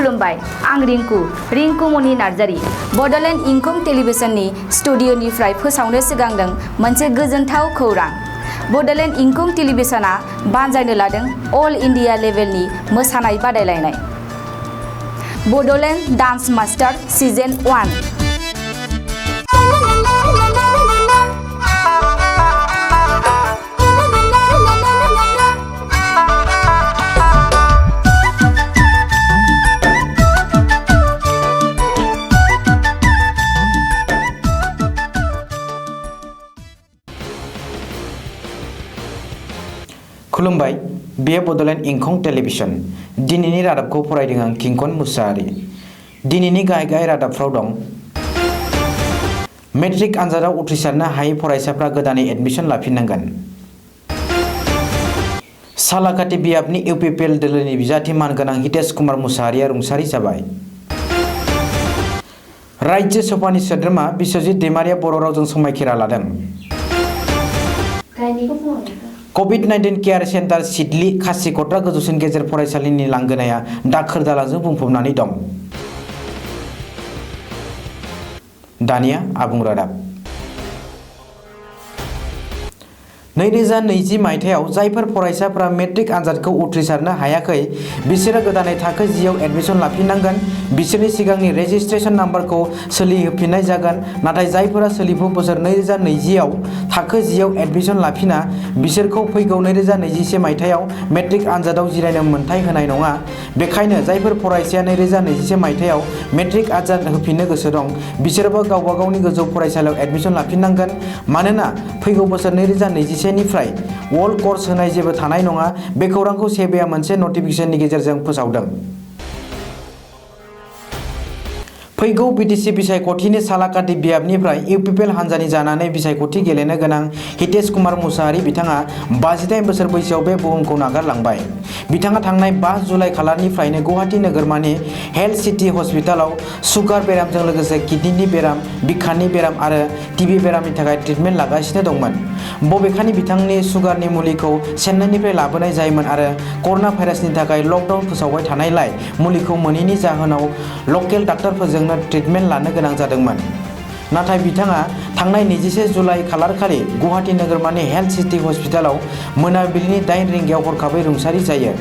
खुलुमबाय आं रिंकु मनि नार्जारी बड'लेण्ड इंखं टेलिभिजननि स्टुडिअ'निफ्राय फोसावनो सिगांदों मोनसे गोजोनथाव खौरां। बड'लेण्ड इंखं टेलिभिजनआ बानजायनो लादों अल इन्डिया लेभेलनि मोसानाय बादायलायनाय बड'लेण्ड डान्स मास्टार सिजन 1। खुलुमबाय बेयो बड'लेण्ड इंखं टेलिभिजन। दिनैनि रादाबखौ फरायदों आं किंकन मुसाहारि। दिनैनि गाहाय रादाबफ्राव दं मेट्रिक आनजादाव उथ्रिसारनो हायै फरायसाफ्रा गोदानै एडमिशन लाफिननांगोन। सालाकाथि बियाबनि इउपिपिएल दोलोनि बिजाथि मानगोनां हितेश कुमार मुसाहारिया रुंसारि जाबाय। राज्यो सभानि सोद्रोमा बिश्वजित दैमारिया बर' रावजों समायखिरा लादों। कभिड-19 केयार सेन्टार सिडली खासिकट्रा गोजौसिन गेजेर फरायसालिनि लांगोनाया दाखोर दालाजों बुंफबनानै दं। दानिया आबुं रादाब। 2020 मायथाइयाव जायफोर फरायसाफोरा मेट्रिक आनजादखौ उथ्रिसारनो हायाखै बिसोरो गोदानै थाखो 10 आव एडमिशन लाफिननांगोन। बिसोरनि सिगांनि रेजिस्ट्रेशन नाम्बारखौ सोलिहोफिननाय जागोन। नाथाय जायफोरा सोलिफु बोसोर 2020 आव थाखो 10 आव एडमिशन लाफिना बिसोरखौ फैगौ 2021 मायथाइयाव मेट्रिक आनजादाव जिरायनो मोन्थाइ होनाय नङा। बेखायनो जायफोर फरायसाया 2021 मायथाइयाव मेट्रिक आनजाद होफिननो गोसो दं बिसोरबो गावबा गावनि गोजौ फरायसालियाव एडमिशन लाफिननांगोन। मानोना फैगौ बोसोर 2021 निफ्राय वर्ल्ड कर्स होनाय जेबो थानाय नङा। बे खौरांखौ सेबेआ मोनसे नटिफिकेशननि गेजेरजों फोसावदों। फैगौ बिटिसि बिसायख'थिनि सालाकाथि बियाबनिफ्राय इउपिपिएल हान्जानि जानानै बिसायख'थि गेलेनो गोनां हितेश कुमार मुसाहारि बिथाङा 58 बोसोर बैसोआव बे बुहुमखौ नागारलांबाय। बिथाङा थांनाय 5 जुलाइ खालारनिफ्रायनो गुवाहाटी नोगोरमानि हेल्थ सिटी हस्पिटालाव सुगार बेरामजों लोगोसे किडनिनि बेराम, बिखानि बेराम आरो टिबि बेरामनि थाखाय ट्रिटमेन्ट लागासिनो दंमोन। बबेखानि बिथांनि सुगारनि मुलिखौ चेन्नाइनिफ्राय लाबोनाय जायोमोन आरो कर'ना भाइरासनि थाखाय लकडाउन फोसावबाय थानायलाय मुलिखौ मोनैनि जाहोनाव लकेल डाक्टारफोरजों ट्रिटमेन्ट लानो गोनां जादोंमोन। नाथाय बिथाङा थांनाय 21 जुलाइ खालारखालि गुवाहाटी नोगोरमानि हेल्थ सिटी हस्पिटालाव मोनाबिलिनि 8 रिंगायाव हरखाबै रुंसारि जायो।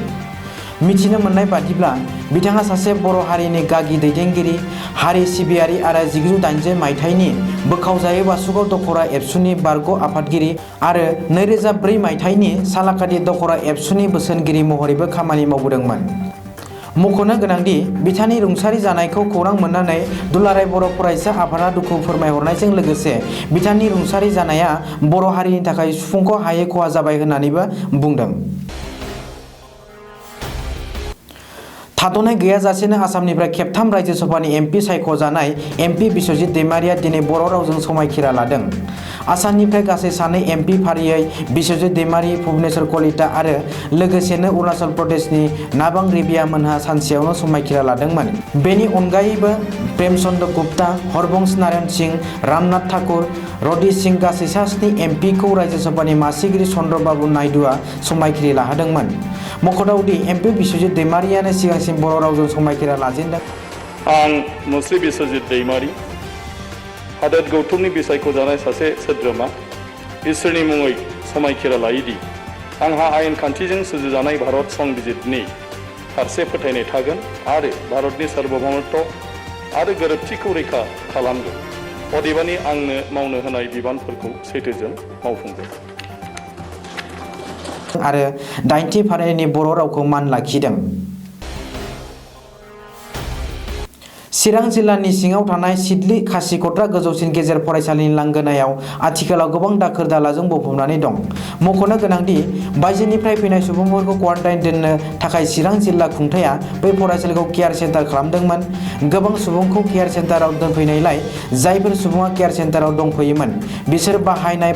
मिथिनो मोननाय बादिब्ला बिथाङा सासे बर' हारिनि गागि दैदेनगिरि, हारि सिबियारि आरो 1980 मायथाइनि बोखावजायै बासुगाव दख'रा एबसुनि बारग' आफादगिरि आरो 2004 मायथाइनि सालाकाथि दख'रा एबसुनि बोसोनगिरि महरैबो खामानि मावबोदोंमोन। मख'नो गोनांदि बिथांनि रुंसारि जानायखौ खौरां मोननानै दुलाराय बर' फरायसा आफादा दुखु फोरमायहरनायजों लोगोसे बिथांनि रुंसारि जानाया बर' हारिनि थाखाय सुफुंख' हायै खहा जाबाय होननानैबो बुंदों। थाद'नाय गैयाजासेनो आसामनिफ्राय खेबथाम राज्यो सभानि एमपि सायख'जानाय एमपि बिश्वजित दैमारिया दिनै बर' रावजों समायखिरा लादों। आसामनिफ्राय गासै 2 एमपि फारियै बिश्वजित दैमारि, भुबनेश्वर कलिता आरो लोगोसेनो अरुणाचल प्रदेशनि नाबां रेबिया मोनहा सानसेयावनो समायखिरा लादोंमोन। बेनि अनगायैबो प्रेमचंद गुप्ता, हरबंश नारायण सिंह, रामनाथ ठाकुर, रडि सिंह गासै 7 एमपिखौ राज्यो सभानि मासिगिरि चन्द्रबाबु नायडुआ समायखिरि लाहोदोंमोन। मख'थावदि एमपि बिश्वजित दैमारियानो सिगांसिन बर' रावजों समायखिरा लाजेनदों। आं मुस्रि बिश्वजित दैमारि, हादोर गौथुमनि बिसायख'जानाय सासे सोद्रोमा, इसोरनि मुङै समायखिरा लायोदि आंहा आयेन खान्थिजों सुजुजानाय भारत संबिजितनि फारसे फोथायनाय थागोन आरो भारतनि सार्वभौमत्व आरो गोरोबथिखौ रैखा खालामगोन। अदेबानि आंनो मावनो होनाय बिबानफोरखौ सैथोजों मावफुंगोन। आरो 8थि फारिनि बर' रावखौ मान लाखिदों। चिरां जिल्लानि सिङाव थानाय सिडली खासिकट्रा गोजौसिन गेजेर फरायसालिनि लांगोनायाव आथिखालाव गोबां दाखोर दालाजों बुंफबनानै दं। मख'नो गोनांदि बायजोनिफ्राय फैनाय सुबुंफोरखौ क्वारेन्टाइन दोननो थाखाय चिरां जिल्ला खुंथाया बै फरायसालिखौ केयार सेन्टार खालामदोंमोन। गोबां सुबुंखौ केयार सेन्टाराव दोनफैनायलाय जायफोर सुबुङा केयार सेन्टाराव दंफैयोमोन बिसोर बाहायनाय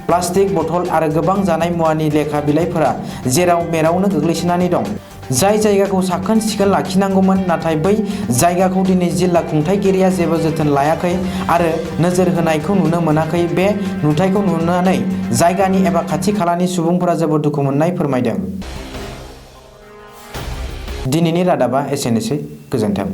प्लास्टिक बथल आरो गोबां जानाय मुवानि लेखा बिलाइफोरा जेराव मेरावनो गोग्लैसोनानै दं। जाय जायगाखौ साखोन सिखोन लाखिनांगौमोन नाथाय बै जायगाखौ दिनै जिल्ला खुंथायगिरिया जेबो जोथोन लायाखै आरो नोजोर होनायखौ नुनो मोनाखै। बे नुथायखौ नुनानै जायगानि एबा खाथि खालानि सुबुंफोरा जोबोद दुखु मोननाय फोरमायदों। दिनैनि रादाबा एसेनोसै गोजोन्थों।